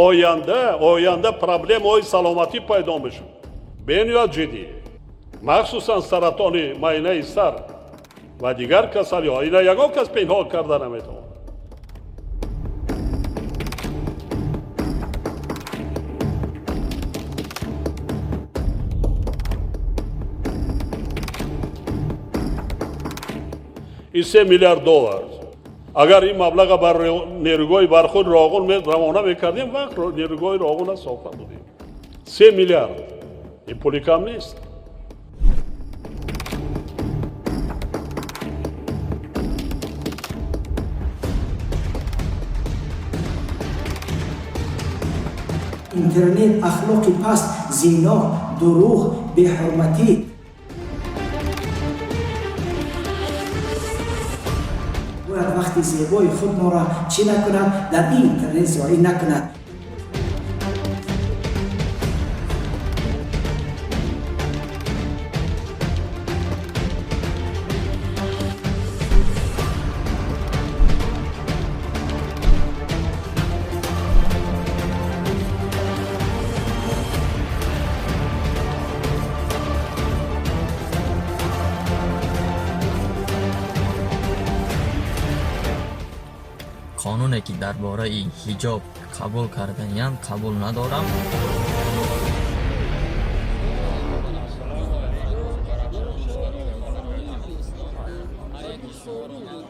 Оянда проблемаҳои саломатӣ пайдо мешуд, бениҳоят ҷиддӣ, махсусан саратони майнаи сар ва дигар касалиҳо. Ина ягон кас пинҳон карда наметавонад. Ин 3 миллиард доллар, агар ин маблаға бар нерӯгоҳи барқи Роғун равона мекардем, вақт нерӯгоҳи Роғуна сохта будем. 3 миллиард ин пули кам нест. Интернет, ахлоқи паст, зино, дурӯғ, беҳурматӣ. Бояд вақти зебои худморо чӣ накунад, дар ин интернет зоӣ накунад. Қонуне, ки дар бораи ҳиҷоб қабул карданиянд, қабул надорам.